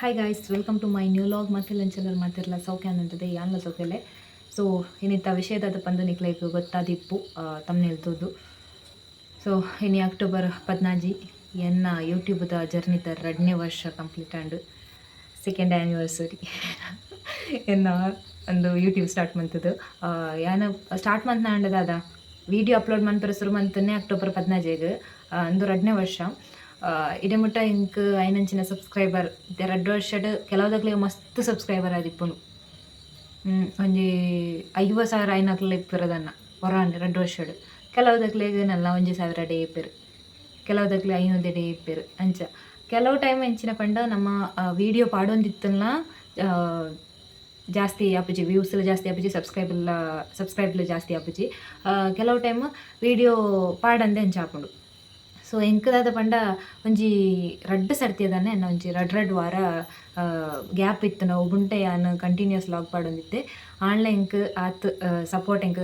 Hi guys, welcome to my new vlog. ಮತ್ತೆ ಲಂಚಲ್ಲರ್ ಮಾತಿರಲ್ಲ ಸೌಖ್ಯ ಅನ್ನಂತದೆ ಯಾನ್ಲ ಸೌಖ್ಯಲೆ. ಸೊ ಇನ್ನಿತ್ತ ವಿಷಯದಾದ ಪಂದು ನಿಕ್ಲೆಗ್ ಗೊತ್ತಾದಿಪ್ಪು ತಮ್ನೇಲ್ ತೂದು. ಸೊ ಇನಿ ಅಕ್ಟೋಬರ್ 14, ಎನ್ನ ಯೂಟ್ಯೂಬ್ದ ಜರ್ನಿದ ರಡ್ನೇ ವರ್ಷ ಕಂಪ್ಲೀಟ್ ಆಂಡ್, ಸೆಕೆಂಡ್ ಆ್ಯನಿವರ್ಸರಿ ಎನ್ನ ಒಂದು ಯೂಟ್ಯೂಬ್ ಸ್ಟಾರ್ಟ್ ಮಂತದ್ದು. ಯಾನ ಸ್ಟಾರ್ಟ್ ಮಂತ್ನ ಆಂಡದಾದ ವೀಡಿಯೋ ಅಪ್ಲೋಡ್ ಮನ್ಪೆರೆ ಶುರು ಮಂತನೆ ಅಕ್ಟೋಬರ್ 14ಗ್. ಅಂದು ರಡ್ನೇ ವರ್ಷ. ಇಡೆ ಮುಟ್ಟ ಇಂಕ್ ಐನಂಚಿನ ಸಬ್ಸ್ಕ್ರೈಬರ್. ರಡ್ಡ್ ವರ್ಷಡ್ ಕೆಲವುದಕ್ಲೆಗ್ ಮಸ್ತ್ ಸಬ್ಸ್ಕ್ರೈಬರ್ ಆದಿಪ್ಪುಂಡು. ಒಂಜಿ 50,000 ಐನಕ್ಲೆ ಇಪ್ಪುರದನ್ನ ಹೊರಾಂಡ್ ರಡ್ಡ್ ವರ್ಷಡ್. ಕೆಲವುದಕ್ಲೆಗ್ ನಲ್ಲ 1,000 ಡೇ ಇಪ್ಪೆರ್, ಕೆಲವುದಕ್ಲೆ 500 ಡೇ ಇಪ್ಪೆರ್. ಅಂಚ ಕೆಲವು ಟೈಮ್ ಎಂಚಿನ ಪಂಡ, ನಮ್ಮ ವೀಡಿಯೋ ಪಾಡೊಂದಿತ್ತಲ್ಲ ಜಾಸ್ತಿ ಆಪುಜಿ, ವ್ಯೂಸ್ ಎಲ್ಲ ಜಾಸ್ತಿ ಆಪುಜಿ, ಸಬ್ಸ್ಕ್ರೈಬ್ ಎಲ್ಲ ಸಬ್ಸ್ಕ್ರೈಬ್ ಜಾಸ್ತಿ ಆಪುಜಿ. ಕೆಲವು ಟೈಮ್ ವೀಡಿಯೋ ಪಾಡಂದೆ ಅಂಚ ಆಪುಂಡು. ಸೊ ಎಂಕ್ ದಾದ ಪಂಡ, ಒಂಜಿ ರಡ್ಡ್ ಸರ್ತಿ ದಾನೆ ಎನ್ನ ಒಂಜಿ ರಡ್ಡ್ ರಡ್ಡ್ ವಾರ ಗ್ಯಾಪ್ ಇತ್ತುಂಡ ಉಂಟೆ ಯಾನ್ ಕಂಟಿನ್ಯೂಸ್ ವ್ಲಾಗ್ ಪಾಡೊಂದಿತ್ತೆ. ಆಂಡ್ಲ ಎಂಕ್ ಆತ್ ಸಪೋರ್ಟ್ ಎಂಕ್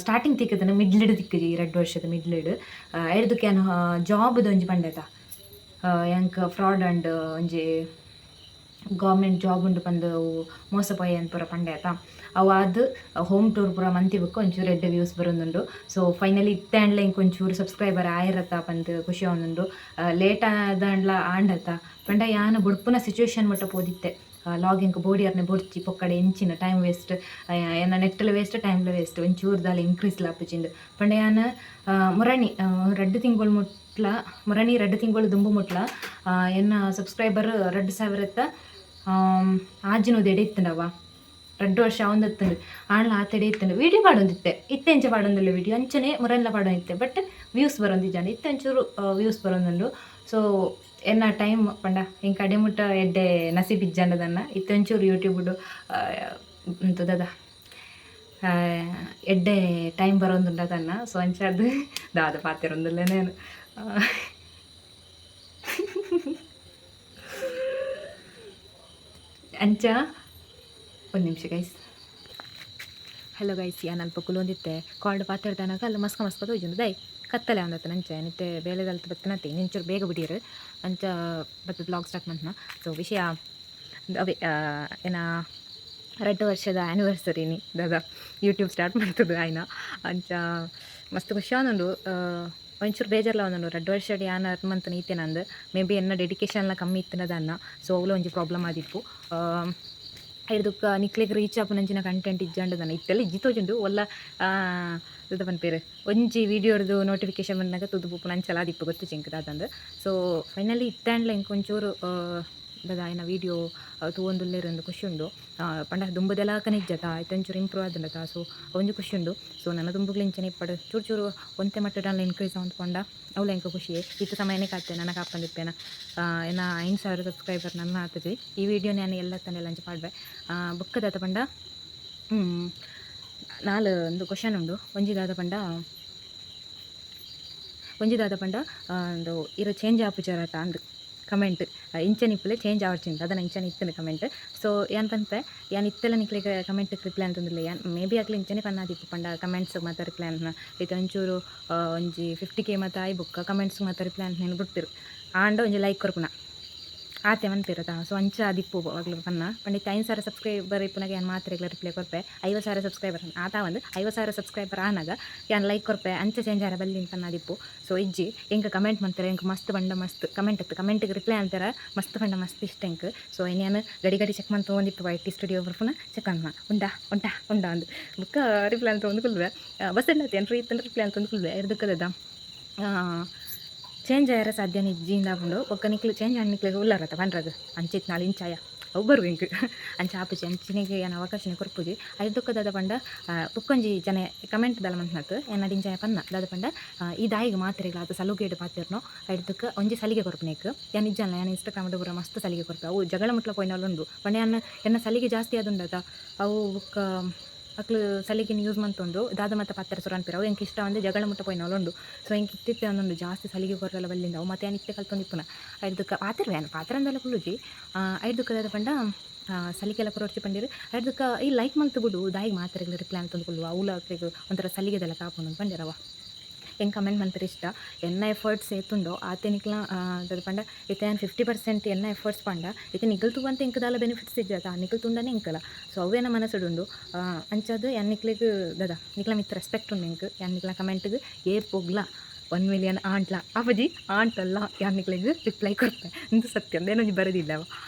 ಸ್ಟಾರ್ಟಿಂಗ್ ತಿಕ್ಕುದನ, ಮಿಡ್ಲಿಡ್ ತಿಕ್ಕುಜಿ. ಈ ರಡ್ಡ್ ವರ್ಷದ ಮಿಡ್ಲಿಡ್ ಐಡ್ದಕ್ಕೆ ಯಾನ್ ಜಾಬ್ದ ಒಂಜಿ ಪಂಡೆತ, ಎಂಕ್ ಫ್ರಾಡ್ ಅಂಡ್ ಒಂಜಿ ಗೌರ್ಮೆಂಟ್ ಜಾಬ್ ಉಂಡು ಪಂದ್ ಅವು ಮೋಸ ಪೋಯೆ ಅಂದ್ ಪೂರ ಪಂಡೆ ಆತ. ಅವು ಆದ್ ಹೋಮ್ ಟೂರ್ ಪೂರ ಮಂತಿ ಬೊಕ್ಕ ಒಂಚೂರು ಎಡ್ಡೆ ವ್ಯೂಸ್ ಬರೊಂದುಂಡು. ಸೊ ಫೈನಲಿ ಇತ್ತೆ ಆಂಡ್ಲ ಎಂಕ್ ಒಂಚೂರು ಸಬ್ಸ್ಕ್ರೈಬರ್ ಆಯಿರತ್ತ ಪಂದ್ ಖುಷಿ ಆವೊಂದುಂಡು. ಲೇಟ್ ಆದಾಂಡ್ಲ ಆಂಡತ. ಪಂಡ ಯಾನ್ ಬುಡ್ಪುನ ಸಿಚುವೇಶನ್ ಮುಟ್ಟ ಪೋದಿತ್ತೆ. ವ್ಲಾಗ್ ಎಂಕ್ ಬೋಡಿಯರ್ನೆ ಬೊಡ್ಚಿ, ಪೊಕ್ಕಡೆ ಎಂಚಿನ ಟೈಮ್ ವೇಸ್ಟ್, ಎನ್ನ ನೆಟ್ಟಲ ವೇಸ್ಟ್, ಟೈಮ್ಲ ವೇಸ್ಟ್, ಒಂಚೂರು ದಾಲ ಇನ್ಕ್ರೀಸ್ ಆಪುಜಿಂದ್. ಪಂಡ ಯಾನ್ ಮುರಣಿ ರಡ್ಡ್ ತಿಂಗಳು ಮುಟ್ಲ, ಮುರಣಿ ರಡ್ಡ್ ತಿಂಗಳು ದುಂಬು ಮುಟ್ಲ ಎನ್ನ ಸಬ್ಸ್ಕ್ರೈಬರ್ 2500 ಆಜಿನೂದು ಎಡೆ ಇತ್ತುಂಡವ. ರಡ್ಡ್ ವರ್ಷ ಆವೊಂದಿತ್ತುಂಡು, ಆಂಡ್ಲ ಆತೆಡೆ ಇತ್ತುಂಡು. ವೀಡಿಯೋ ಪಾಡೊಂದಿತ್ತೆ. ಇತ್ತೆ ಎಂಚ ಪಾಡೊಂದುಲ್ಲೆ ವೀಡಿಯೋ, ಅಂಚನೆ ಮುರನ್ಲ ಪಾಡೊಂದಿತ್ತೆ. But views ಬರೊಂದಿಜ್ಜಾಂಡ್. ಇತ್ತೆ ಒಂಚೂರು ವ್ಯೂಸ್ ಬರೊಂದುಂಡು. ಸೊ ಎನ್ನ ಟೈಮ್ ಪಂಡ ಎಂಕ್ ಅಡೆ ಮುಟ್ಟ ಎಡ್ಡೆ ನಸೀಬ್ ಇಜ್ಜಾಂಡದನ್ನ. ಇತ್ತೆ ಒಂಚೂರು ಯೂಟ್ಯೂಬ್ ದಾದ ಎಡ್ಡೆ ಟೈಮ್ ಬರೊಂದುಂಡದನ್ನ. ಸೊ ಅಂಚಾದ್ ದಾದ ಪಾತೆರೊಂದುಲ್ಲೆ ನೇನು. ಅಂಚ ಒಂದು ನಿಮಿಷ ಗೈಸ್. ಹಲೋ ಗೈಸ್, ಯಾನ್ ಅಲ್ಪ ಕುಲೊಂದಿತ್ತೆ. ಕಾಲ್ಡ್ ಪಾತೆರ್ದನಗ ಅಲ್ಲ ಮಸ್ಕ ಮಸ್ಕ ತೋಜುಂಡು. ದೈ ಕತ್ತಲೆ ಆಂದತ್ತ. ಅಂಚ ಇತ್ತೆ ಬೇಲೆದಲ್ತ ಬತ್ತಿನತ್ತೆ, ಇಂಚೂರು ಬೇಗ ಬಿಡಿಯರು. ಅಂಚ ಬತ್ತದ ವ್ಲಾಗ್ ಸ್ಟಾರ್ಟ್ ಮಂತ್ನ. ಸೊ ವಿಷಯ ಅವೇ, ಏನ ರಡ್ಡ್ ವರ್ಷದ ಆ್ಯನಿವರ್ಸರಿನಿ ದಾದ ಯೂಟ್ಯೂಬ್ ಸ್ಟಾರ್ಟ್ ಮಾಡ್ತದೆ ಆಯ್ನ. ಅಂಚ ಮಸ್ತ್ ಖುಷಿ ಆವೊಂದುಂಡು, ಒಂಚೂರು ಬೇಜಾರ್ಲ ಆವೊಂದುಂಡು. ರಡ್ಡ್ ವರ್ಷಡ್ ಯಾನ್ ಅರ್ನ್ ಮಂತುನ ಈತೆ ನಂದು ಮೇ ಬಿ ಎನ್ನ ಡೆಡಿಕೇಶನ್ಲ ಕಮ್ಮಿ ಇತ್ತಿನದನ್ನ. ಸೊ ಅವ್ಲ ಒಂಜಿ ಪ್ರಾಬ್ಲಮ್ ಆದಿಪ್ಪು. ಐಡ್ದುಕ್ಕ ನಿಕ್ಲೆಗ್ ರೀಚ್ ಆಪುನಂಚಿನ ಕಂಟೆಂಟ್ ಇಜ್ಜಾಂಡದನ್ನ. ಇತ್ತೆಲ್ಲ ಇಜ್ಜಿ ತೋಜುಂಡು. ಒಲ್ಲ ದಾದ ಪನ್ಪೆರ್, ಒಂಜಿ ವೀಡಿಯೋರ್ದು ನೋಟಿಫಿಕೇಶನ್ ಬಂದಾಗ ತೂದು ಪೋಪುನ ಅಂಚಲ ಆದಿಪ್ಪು, ಗೊತ್ತುಜಿ ಎಂಕ್ ದಾದಂದ್. ಸೊ ಫೈನಲಿ ಇತ್ತೆ ಆಂಡ್ಲ ಎಂಕ್ ಒಂಚೂರು ದಾದ ಆಯ್ನ ವೀಡಿಯೋ ತೂವೊಂದುಲ್ಲೆರ್ ಅಂದ್ ಖುಷಿ ಉಂಡು. ಪಂಡ ದುಂಬುದೆಲಾಕನೆ ಇಜ್ಜತ, ಇತ್ತೆ ಒಂಚೂರು ಇಂಪ್ರೂವ್ ಆದುಂಡತ. ಸೊ ಒಂಜಿ ಖುಷಿ ಉಂಡು. ಸೊ ನನ ದುಂಬುಗ್ಲ ಇಂಚನೆ ಇಪ್ಪಡ್. ಚೂರು ಚೂರು ಒಂತೆ ಮಟ್ಟಡಾಂಡಲ ಇನ್ಕ್ರೀಸ್ ಆವೊಂದು ಪೋಂಡ ಅವ್ಲ ಎಂಕ್ ಖುಷಿಯೇ. ಇತ್ತೆ ಸಮಯನೇ ಕಾತೆ ನನಗೆ ಆಪೊಂದಿಪ್ಪೆನ. ಎನ್ನ 5000 ಸಬ್ಸ್ಕ್ರೈಬರ್ ನನ್ನ ಆತುಜಿ. ಈ ವೀಡಿಯೋನ ಯಾನ್ ಎಲ್ಲತ್ತಂಡ ಅಂಚ ಪಾಡ್ವೆ. ಬೊಕ್ಕ ದಾದ ಪಂಡ, ನಾಲ್ ಒಂದು ಕ್ವಶನ್ ಉಂಡು. ಒಂಜಿ ದಾದ ಪಂಡ, ಒಂಜಿ ದಾದ ಪಂಡ, ಒಂದು ಇರು ಚೇಂಜ್ ಆಪುಜರತ ಅಂದ್ ಕಮೆಂಟ್. ಇಂಚನ ಇಪ್ಪುಲೆ, ಚೇಂಜ್ ಆವಡ್ಚಿಂದ ಅದನ್ನ ಇಂಚನ ಇತ್ತುಂಡು ಕಮೆಂಟ್. ಸೊ ಯಾನ್ ಪನ್ಪೆ, ಯಾನ್ ಇತ್ತೆಲ ನಿಕ್ಲೆಗ್ ಕಮೆಂಟ್ ರಿಪ್ಲೈ ಅಂತಂದಿಲ್ಲ. ಯಾನ್ ಮೇ ಬಿ ಅಕ್ಲೆ ಇಂಚನೆ ಪನ್ನಾದಿಪ್ಪು. ಪಂಡ ಕಮೆಂಟ್ಸ್ ಮಾತ ರಿಪ್ಲೈ ಅನ್ನ ಇತ್ತೆ ಒಂಚೂರು ಒಂಜಿ 50K ಮಾತ ಆಯಿ ಬೊಕ್ಕ ಕಮೆಂಟ್ಸ್ ಮಾತ ರಿಪ್ಲೈ ಅಂತ ಬಿಡ್ತಿರು. ಆಂಡ ಒಂಜಿ ಲೈಕ್ ಕೊರ್ಪುನ ಆತೆ ಮನ್ಪೆರತ. ಸೊ ಅಂಚ ಆದಿಪ್ಪು ಅಗ್ಲು ಪನ್ನ. ಪಂಡ ಇತ್ತೆ 5000 ಸಬ್ಸ್ಕ್ರೈಬರ್ ಇಪ್ಪುನಗ ಯಾನ್ ಮಾತೆರೆಗ್ಲ ರಿಪ್ಲೈ ಕೊರ್ಪೆ. 50,000 ಸಬ್ಸ್ಕ್ರೈಬರ್ ಆತ ಒಂದು 50,000 ಸಬ್ಸ್ಕ್ರೈಬರ್ ಆನಗ ಯಾನ್ ಲೈಕ್ ಕೊರ್ಪೆ, ಅಂಚ ಚೇಂಜ್ ಆರ ಬಲ್ಲಿ ಪನ್ನಾದಿಪ್ಪು. ಸೊ ಇಜ್ಜಿ, ಎಂಕ್ ಕಮೆಂಟ್ ಮಂತಾರೆ ಎಂಕ್ ಮಸ್ತ್ ಪಂಡ ಮಸ್ತ್ ಕಮೆಂಟ್ ಇತ್ತು. ಕಮೆಂಟ್ಗೆ ರಿಪ್ಲೈ ಅಂತಾರ ಮಸ್ತ್ ಪಂಡ ಮಸ್ತ್ ಇಷ್ಟ ಎಂಕ್. ಸೊ ಯಾನ್ ಗಡಿ ಗಡಿ ಚೆಕ್ ಮಂತೊಂದಿಪ್ಪು. ವೈ ಟಿ ಸ್ಟುಡಿಯೋ ಬರ್ಪುನ ಚೆಕ್ ಅನ್ನ ಉಂಡಾ ಉಂಟಾ ಉಂಡಾ ಅಂದ್ ಬುಕ್ಕ ರಿಪ್ಲೈ ಅಂತ ಒಂದು ಕುಲ್ವೆ. ಬಸ್ ಎಂತ ಫ್ರೀ ಇತ್ತಂದ್ರೆ ರಿಪ್ಲೈ ಅಂತ ಒಂದು ಕುಲ್ವೆ. ಎರ್ದಕ್ಕದ ಚೇಂಜ್ ಆಯರ ಸಾಧ್ಯನ ಇಜ್ಜಿಂದ ಆಪುಂಡು. ಬೊಕ್ಕ ನಿಕ್ಲು ಚೇಂಜ್ ಆಂಡ್ ನಿಕ್ಲೆಗ್ ಉಲ್ಲರತ ಪನ್ರಗ್ ಅಂಚಿತ್ ನಾಲ್ ಇಂಚಾಯ ಅವು ಬರು ಎಂಕ್. ಅಂಚ ಆಪುಜಿ, ಅಂಚಿನೆಗ್ ಯಾನ್ ಅವಕಾಶನೆ ಕೊರ್ಪುಜಿ. ಐದುಕ್ಕ ದಾದ ಪಂಡ, ಬೊಕ್ಕೊಂಜಿ ಜನ ಕಮೆಂಟ್ ದಾಲ ಮಂತ್ನತ್ ಯಾನ್ ಇಂಚಾಯ ಪನ್ನ. ದಾದ ಪಂಡ, ಈ ದಾಯಿಗ್ ಮಾತೆರೆಗ್ಲ ಆತ್ ಸಲುಗೆಡ್ ಪಾತೆರ್ನೋ? ಐಡ್ದಕ್ಕ ಒಂಜಿ ಸಲಿಗೆ ಕೊರ್ಪುನೆಕ್ ಯಾನ್ ಇಜ್ಜಲ್ಲ. ಯಾನ್ ಇನ್ಸ್ಟಾಗ್ರಾಮ್ ಪೂರ ಮಸ್ತ್ ಸಲಿಗೆ ಕೊರ್ಪೆ. ಅವು ಜಗಳ ಮುಟ್ಲ ಪೋಯಿನವ್ಲು ಉಂಡು. ಪಂಡ ಯಾನ್ ಎನ್ನ ಸಲಿಗೆ ಜಾಸ್ತಿ ಆದುಂಡತ, ಅವು ಬೊಕ್ಕ ಅಕ್ಲು ಸಲಿಗೆನ್ ಯೂಸ್ ಮಂತೊಂದು ದಾದ ಮಾತ ಪಾತೆರ ಸುರು ಅನ್ಪೆರ್. ಅವು ಎಂಕ್ ಇಷ್ಟ ಅಂದ್ ಜಗಳ ಮುಟ್ಟ ಪೋಯಿನವ್ಲು ಉಂಡು. ಸೊ ಎಂಕ್ ಇತ್ತಿತ್ತೆ ಒಂದುಂಡು, ಜಾಸ್ತಿ ಸಲಿಗೆ ಕೊರ್ರೆಲ ಬಲ್ಲಿಂದ. ಅವು ಮತ್ತೆ ಯಾನ್ ಇತ್ತೆ ಕಲ್ತೊಂದಿಪ್ಪುನ. ಐಡ್ದಕ್ಕ ಪಾತೆರ್ವೆ, ಯಾನ್ ಪಾತೆರಂದೆಲ ಕುಲ್ಲುಜಿ. ಐಡ್ದಕ್ಕ ದಾದ ಪಂಡ, ಸಲಿಗೆ ಎಲ್ಲ ಕೊರೊಡ್ಚಿ ಪಂಡೆರ್. ಐಡ್ದಕ್ಕ ಈ ಲೈಕ್ ಮಲ್ತ್ ಬುಡು, ದಾಯಿಗ್ ಮಾತೆರೆಗ್ಲ ರಿಪ್ಲೈ ಅಂತಂದು ಕುಲ್ಲುವ, ಅವ್ಲ ಅಕ್ಲೆಗ್ ಒಂಥರ ಸಲಿಗೆದೆಲ್ಲ ಕಾಪುಂಡು ಪಂಡೆರವ. ಎಂಕ್ ಕಮೆಂಟ್ ಮನ್ಪೆರೆ ಇಷ್ಟ. ಎನ್ನ ಎಫರ್ಟ್ಸ್ ಏತುಂಡೋ ಆತೆ ನಿಕ್ಲ ದಾದ ಪಂಡ, ಇತ್ತೆ ಯಾನ್ 50% ಎನ್ನ ಎಫರ್ಟ್ಸ್ ಪಂಡ, ಇತ್ತೆ ನಿಕುಲು ತೂವಂತೆ ಎಂಕ್ ದಾಲ ಬೆನಿಫಿಟ್ಸ್ ಇಜ್ಜತ. ನಿಕುಲು ತೂಂಡನೆ ಎಂಕಲ. ಸೊ ಅವ್ವೇನ ಮನಸ್ಸುಡುಂಡು. ಅಂಚಾದ್ ಯಾನ್ ನಿಕ್ಲೆಗ್ ದಾದ, ನಿಕ್ಲ ಮಿತ್ತ್ ರೆಸ್ಪೆಕ್ಟ್ ಉಂಡು ಎಂಕ್. ಯಾನ್ ನಿಕ್ಲ ಕಮೆಂಟ್ಗ್ ಏಪೊಗ್ಲ 1 ಮಿಲಿಯನ್ ಆಂಟ್ಲ ಆಪುಜಿ, ಆಂಟಲ್ಲ ಯಾನ್ ನಿಕ್ಲೆಗ್ ರಿಪ್ಲೈ ಕೊರ್ಪೆ. ಇಂದು ಸತ್ಯ. ಅಂದೇನೊಂಜಿ ಬರೆದಿಲ್ಲ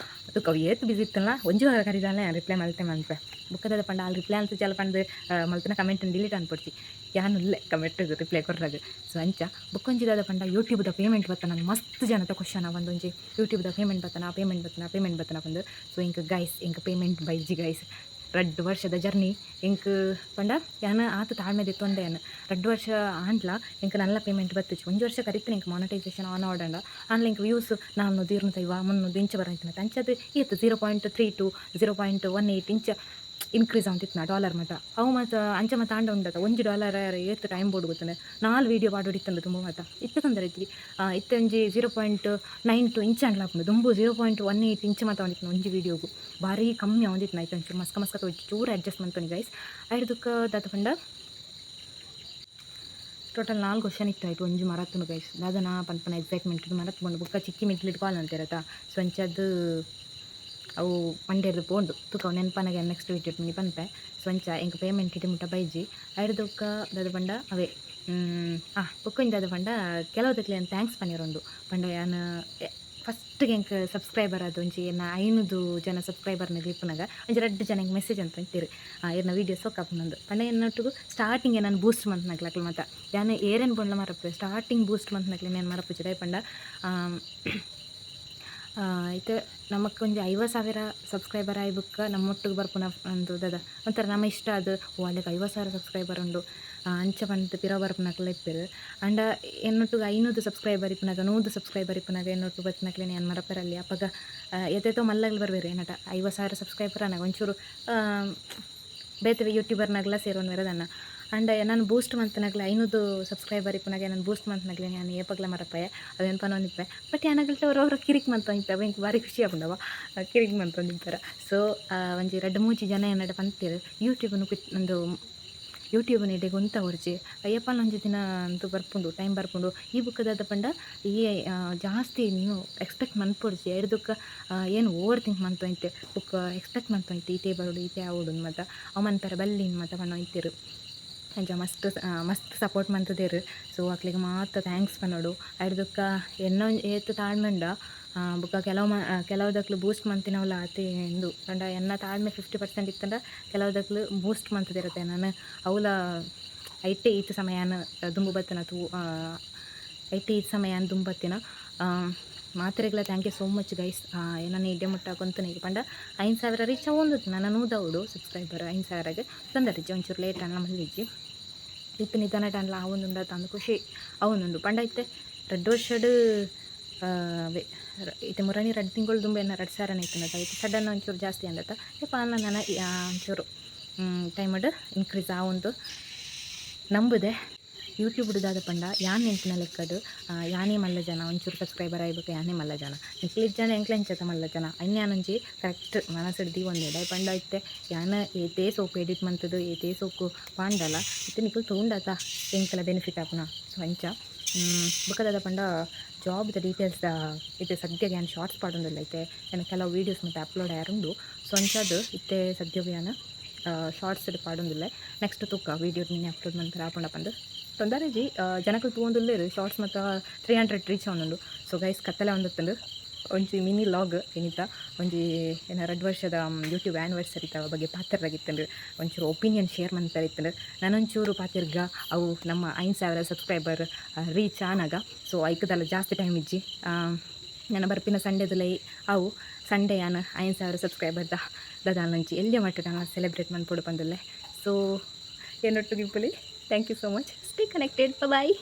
ತುಕ. ಅವು ಏತ್ ಬಿಸಿ ಇತ್ತಲ್ಲ, ಒಂಜಿ ವಾರ ಕರಿದಾಲ ಯಾನ್ ರಿಪ್ಲೈ ಮಲ್ತೆ ಮನ್ಪೆ. ಬುಕ್ಕದ ಪಂಡ ಆಲ್ ರಿಪ್ಲೈ ಅಲ್ತ ಪಂದ್ ಮಲ್ತಿನ ಕಮೆಂಟ್ ಡಿಲೀಟ್ ಅನ್ಪೊಡ್ಚಿ. ಯಾನ್ ಉಲ್ಲೆ ಕಮೆಂಟ್ ರಿಪ್ಲೈ ಕೊರ್ರಾಗ. ಸೊ ಅಂಚ ಬೊಕ್ಕೊಂಜಿ ದಾದ ಪಂಡ, ಯೂಟ್ಯೂಬ್ದ ಪೇಮೆಂಟ್ ಬತ್ತನ? ಮಸ್ತ್ ಜನತ ಕ್ವಶನ್ ಒಂದೊಂಜಿ, ಯೂಟ್ಯೂಬ್ದ ಪೇಮೆಂಟ್ ಬತ್ತನ, ಪೇಮೆಂಟ್ ಬತ್ತನ, ಪೇಮೆಂಟ್ ಬತ್ತನ ಪಂದ್. ಸೊ ಎಂಕ್ ಗೈಸ್, ಎಂಕ್ ಪೇಮೆಂಟ್ ಬೈಜಿ ಗೈಸ್. 2 ವರ್ಷದ ಜರ್ನಿ ಎಂಕ್ ಪಂಡ, ಯಾನ್ ಆತ್ ತಾಳ್ಮೆ ದೆತ್ತೊಂಡೆ. ಯಾನ್ 2 ವರ್ಷ ಆಂಡ್ಲ ಎಂಕ್ ನಲ್ಲ ಪೇಮೆಂಟ್ ಬತ್ತಿಜಿ. ಒಂಜಿ ವರ್ಷ ಕರಿತಿನ ಎಂಕ್ ಮಾನಿಟೈಸೇಷನ್ ಆನ್ ಆವಡಂಡ. ಆಂಡ್ಲ ಎಂಕ್ ವ್ಯೂಸ್ 400, 250, 300 ಇಂಚ ಬರಂತಿನ. ಅಂಚಾದ್ ಏತ್ 0.32, 0.18 ಇಂಚ ಇನ್ಕ್ರೀಸ್ ಆವಂತಿತ್ತು ಡಾಲರ್ ಮತ. ಅವು ಮಾತ ಅಂಚ ಮಾತ ಆಂಡ ಉಂಡತ. 1 ಡಾಲರ್ ಏತ್ ಟೈಮ್ ಬೋಡು ಗೊತ್ತುಂಡು? ನಾಲ್ ವೀಡಿಯೋ ಪಾಡೊಡಿತ್ತಂಡು ದುಂಬು ಮಾತ. ಇತ್ತೆ ತೊಂದರೆ ಇಜ್ಜಿ. ಇತ್ತೆ ಒಂಜಿ 0.92 ಇಂಚ ಆಂಡ್ಲ ಆಪುಂಡು. ದುಂಬು 0.18 ಇಂಚ ಮಾತ ಆವೊಂದಿತ್ತು ಒಂಜಿ ವೀಡಿಯೋಗು. ಭಾರಿ ಕಮ್ಮಿ ಆವೊಂದಿತ್ತು. ಐತೆ ಒಂಚೂರು ಮಸ್ಕ ಮಸ್ಕ ತೋಜಿ. ಚೂರು ಅಡ್ಜಸ್ಟ್ ಮಲ್ತೊನಿ ಗೈಸ್. ಐಡ್ದುಕ್ಕ ದಾದ ಪಂಡ, ಟೋಟಲ್ ನಾಲ್ಕು ಕ್ವಶನ್ ಇತ್ತು. ಆಯ್ತು, ಒಂಜಿ ಮರತ್ತುಂಡು ಗೈಸ್. ದಾದನಾ ಪನ್ಪನ ಎಕ್ಸೈಟ್ಮೆಂಟ್ ಮರತ್ ಪೋಂಡು. ಬೊಕ್ಕ ಚಿಕ್ಕಿ ಮಿಡ್ಲಿಡ್ ಕಾಲ್ ಅಂತಿರತ್ತ. ಸೊ ಅಂಚಾದ್ ಅವು ಪಂಡೆರ್ದು ಪೋಂಡು. ತುಕ ಅವು ನೆನಪನಾಗ ನೆಕ್ಸ್ಟ್ ವೀಡಿಯೋ ಮಿನಿ ಪನ್ಪೆ. ಸೊ ಅಂಚ ಎಂಕ್ ಪೇಮೆಂಟ್ ಇಟಿ ಮುಟ್ಟ ಬೈಜಿ. ಐಡ್ದೊಕ್ಕ ದಾದ ಪಂಡ, ಅವೇ ಬೊಕ್ಕೊಂಜಿ ದಾದ ಪಂಡ, ಕೆಲವು ದಕ್ಲೆ thanks ಪನಿಯರುಂಡು. ಪಂಡ ಯಾನ್ ಫಸ್ಟ್ಗೆ ಎಂಕ್ ಸಬ್ಸ್ಕ್ರೈಬರ್ ಅದು ಒಂಜಿ ಎನ್ನ 500 ಜನ ಸಬ್ಸ್ಕ್ರೈಬರ್ನ ಇಪ್ಪುನಗ ಒಂಜಿ ರಡ್ಡ್ ಜನ ಎಂಕ್ ಮೆಸೇಜ್ ಅಂತ ಅಂತೀರು, ಇರ್ನ ವೀಡಿಯೋ ಸೊಕ್ಕಾಪುನಂದು. ಪಂಡ ಎನ್ನೊಟ್ಟುಗು ಸ್ಟಾರ್ಟಿಂಗ್ ನಾನು ಬೂಸ್ಟ್ ಮಂತ್ನಕ್ಲೆ ಅಕ್ಲು ಮಾತ. ಯಾನ್ ಏರೆನ್ ಬೋಂಡ್ಲ ಮರಪ್ಪೆ, ಸ್ಟಾರ್ಟಿಂಗ್ ಬೂಸ್ಟ್ ಮಂತ್ನಕ್ಲೆ ನಾನು ಮರಪುಜಿ. ದಾಯೆ ಪಂಡ, ಇತ್ತೆ ನಮಕ್ ಒಂಜಿ 50,000 ಸಬ್ಸ್ಕ್ರೈಬರ್ ಆಯಿ ಬುಕ್ಕ ನಮ್ಮೊಟ್ಟಿಗೆ ಬರ್ಪುನ ಒಂದು ದಾದ ಒಂಥರ ನಮ್ಮ ಇಷ್ಟ ಅದು. ಓ, ಅಲ್ಲಿಗೆ 50,000 ಸಬ್ಸ್ಕ್ರೈಬರ್ ಉಂಡು, ಅಂಚ ಪಂದ್ ಪಿರ ಬರ್ಪುನಕ್ಲೆ ಇಪ್ಪೆರ್. ಆಂಡ ಎನ್ನೊಟ್ಟುಗು 500 ಸಬ್ಸ್ಕ್ರೈಬರ್ ಇಪ್ಪುನಗ, 100 ಸಬ್ಸ್ಕ್ರೈಬರ್ ಇಪ್ಪುನಗ ಎನ್ನೊಟ್ಟು ಬತ್ತಿನಕ್ಲೆನ್ ಯಾನ್ ಮರಪೆರಲ್ಲಿ. ಅಪಗ ಏತೇತೋ ಮಲ್ಲಗ್ಲು ಬರ್ಬೇರು ಏನಟ. 50,000 ಸಬ್ಸ್ಕ್ರೈಬರ್ ಅನಾಗ ಒಂಚೂರು ಬೇತೆ ಯೂಟ್ಯೂಬರ್ನಾಗ್ಲ ಸೇರೊನ್ವೆರ್ ದಾನ್ನ. ಆಂಡ ನಾನು ಬೂಸ್ಟ್ ಮಂತನಗ್ಲ, 500 ಸಬ್ಸ್ಕ್ರೈಬರ್ ಇಪ್ಪುನಗ ನಾನು ಬೂಸ್ಟ್ ಮಂತನಗ್ಲೆ ಯಾನ್ ಏಪಗ್ಲ ಮರಪೆ. ಅವೇನ್ ಪನೊಂದಿಪ್ಪೆ. ಬಟ್ ಯಾನಗಲ್ಟ ಅವ್ರು ಕಿರಿಕ್ ಮಂತೊಂದಿಪ್ಪೆ. ಅವು ಎಂಕ್ ಭಾರಿ ಖುಷಿ ಆಪುಂಡವ ಕಿರಿಕ್ ಮಂತೊಂದಿಪ್ಪೆರ. ಸೊ ಒಂಜಿ ರಡ್ಡ್ ಮೂಜಿ ಜನ ಎನ್ನಡ ಪಂತೆರ್, ಯೂಟ್ಯೂಬ್ನು ಕ್ವಿಟ್, ಒಂದು ಯೂಟ್ಯೂಬ್ನ ಇಡೆಗ್ ಉಂತ ಒರ್ಜಿ, ಏಪಲ ಒಂಜಿ ದಿನ ಅಂತು ಬರ್ಪುಂಡು, ಟೈಮ್ ಬರ್ಪುಂಡು. ಈ ಬುಕ್ಕದಾದ ಪಂಡ, ಈ ಜಾಸ್ತಿ ಇನ್ನು ಎಕ್ಸ್ಪೆಕ್ಟ್ ಮನ್ಪೊಡ್ಚಿ. ಐಡ್ದುಕ್ಕ ಏನು ಓವರ್ ಥಿಂಕ್ ಮಂತೊಂತೆ, ಬೊಕ್ಕ ಎಕ್ಸ್ಪೆಕ್ಟ್ ಮಂತೊಂತೆ, ಈತೇ ಬರೋಡು, ಈತೇ ಆವೊಡು ಮಾತ. ಅವು ಮನ್ಪೆರೆ ಬಲ್ಲಿ ಮಾತ ಪನೊಂದಿತ್ತೆರ್. ಅಂಚ ಮಸ್ತ್ ಮಸ್ತ್ ಸಪೋರ್ಟ್ ಮಂತುದೆರ್. ಸೊ ಅಕ್ಲೆಗ್ ಮಾತ thanks ಪನೊಡು. ಐಡ್ದೊಕ್ಕ ಎನ್ನ ಏತ್ ತಾಳ್ಮೆ ಉಂಡ, ಬೊಕ್ಕ ಕೆಲವು ಕೆಲವುದಕ್ಲು ಬೂಸ್ಟ್ ಮಂತಿನವುಲ ಆತೆ ಇಂದು. ಪಂಡ ಎನ್ನ ತಾಳ್ಮೆ 50% ಇತ್ತಂಡ, ಕೆಲವುದಕ್ಲು ಬೂಸ್ಟ್ ಮಂತುದಿರತ್ತೆ ನಾನು ಅವುಲ ಐಟೆ ಈತ್ ಸಮಯಾನ ದುಂಬು ಬತ್ತಿನ ತೂ ಐಟೆ ಈತ್ ಸಮಯಾನ ದುಂಬು ಬತ್ತಿನ. ಮಾತೆರೆಗ್ಲ thank you so much guys. ಎನನ್ ಇಡೆ ಮುಟ್ಟ ಕೊಂತುನೆಗ್. ಪಂಡ 5000 ರೀಚ್ ಆವೊಂದು ನನ ನೂದವಡು ಸಬ್ಸ್ಕ್ರೈಬರ್. 5000ಗ್ ತೊಂದರೆ ಇಜ್ಜಿ, ಒಂಚೂರು ಲೇಟ್ ಆಂಡಲ ಮಲ್ಲಿಜ್ಜಿ. ಇತ್ತೆ ನಿಧಾನ ಆಂಡಲ ಆವೊಂದುಂಡು ಅಂದ್ ಖುಷಿ ಆವೊಂದುಂಡು. ಪಂಡ ಇತ್ತೆ 2 ವರ್ಷಡ್ ಇತ್ತೆ ಮುರಣಿ 2 ತಿಂಗಳು ದುಂಬು ಎನ್ನ 2000 ಇತ್ತುಂಡತ. ಇತ್ತೆ ಸಡನ್ ಒಂಚೂರು ಜಾಸ್ತಿ ಆಂಡತ. ಏಪ ನನ ಒಂಚೂರು ಟೈಮಡ್ ಇನ್ಕ್ರೀಸ್ ಆವೊಂದು ನಂಬುದೆ. ಯೂಟ್ಯೂಬ್ ದಾದ ಪಂಡ, ಯಾನ್ ನೆನ್ಪಿನ ಲೆಕ್ಕಡ್ ಯಾನೇ ಮಲ್ಲ ಜನ. ಒಂಚೂರು ಸಬ್ಸ್ಕ್ರೈಬರ್ ಆಯ್ಬೊಕ್ಕ ಯಾನೇ ಮಲ್ಲ ಜನ, ನಿಕ್ಲು ಇಜ್ಜಂಡ ಎಂಕ್ಲೆ ಎಂಚತ ಮಲ್ಲ ಜನ? ಐನ್ ಯಾನೊಂಜಿ ಕರೆಕ್ಟ್ ಮನಸ್ಸುಡ್ ದೀವೊಂದೆ. ದಾಯೆ ಪಂಡ, ಇತ್ತೆ ಯಾನ್ ಏತೇ ಸೋಕು ಎಡಿಟ್ ಮಂತುದು, ಏತೇ ಸೋಕು ಪಾಂಡಲ, ಇತ್ತೆ ನಿಕುಲು ತೂಂಡತ ಎಂಕಲ ಬೆನಿಫಿಟ್ ಆಪುನ. ಸೊ ಅಂಚ ಬೊಕ್ಕ ದಾದ ಪಂಡ, ಜಾಬ್ದ ಡೀಟೇಲ್ಸ್ ಇತ್ತೆ ಸದ್ಯಗ್ ಯಾನ್ ಶಾರ್ಟ್ಸ್ ಪಾಡೊಂದುಲ್ಲ. ಇತ್ತೆ ಯಾನ್ ಕೆಲವು ವೀಡಿಯೋಸ್ ಮಾತ ಅಪ್ಲೋಡ್ ಆಯರುಂಡು. ಸೊ ಅಂಚಾದ್ ಇತ್ತೆ ಸದ್ಯಗ್ ಯಾನ್ ಶಾರ್ಟ್ಸ್ ಪಾಡೊಂದುಲ್ಲೆ. ನೆಕ್ಸ್ಟ್ ತೂಕ, ವೀಡಿಯೋ ಮಿನಿ ಅಪ್ಲೋಡ್ ಮನ್ಪೆರೆ ಆಪುಂಡ ಪಂದ್. ತೊಂದರೆ ಇಜ್ಜಿ, ಜನಕುಲು ತೂವೊಂದುಲ್ಲೆರ್. ಶಾರ್ಟ್ಸ್ ಮಾತ 300 ರೀಚ್ ಆವೊಂದುಂಡು. ಸೊ ಗೈಸ್, ಕತ್ತಲೆ ಆವೊಂದಿತ್ತುಂಡು. ಒಂಜಿ ಮಿನಿ ವ್ಲಾಗ್ ಇನಿತ. ಒಂಜಿ ಏನ 2 ವರ್ಷದ ಯೂಟ್ಯೂಬ್ ಆ್ಯನಿವರ್ಸರಿತ ಬಗ್ಗೆ ಪಾತೆರ್ರಾಗಿತ್ತುಂಡು. ಒಂಚೂರು ಒಪಿನಿಯನ್ ಶೇರ್ ಮನ್ಪೆರೆ ಇತ್ತುಂಡು. ನನೊಂಚೂರು ಪಾತೆರ್ಗ. ಅವು ನಮ್ಮ 5000 ಸಬ್ಸ್ಕ್ರೈಬರ್ ರೀಚ್ ಆನಾಗ. ಸೊ ಐಕದಲ್ಲ ಜಾಸ್ತಿ ಟೈಮ್ ಇಜ್ಜಿ. ನನ ಬರ್ಪಿನ ಸಂಡೇದುಲೈ ಅವು ಸಂಡೇ ಯಾನ್ 5000 ಸಬ್ಸ್ಕ್ರೈಬರ್ದ ದಾದಾಲಂಚಿ ಎಲ್ಯ ಮಟ್ಟದ ಸೆಲೆಬ್ರೇಟ್ ಮನ್ಪೊಡು ಪಂದುಲ್ಲೆ. ಸೊ ಎನ್ನೊಟ್ಟುಗಿಪ್ಪುಲಿ. Thank you so much. Stay connected. Bye.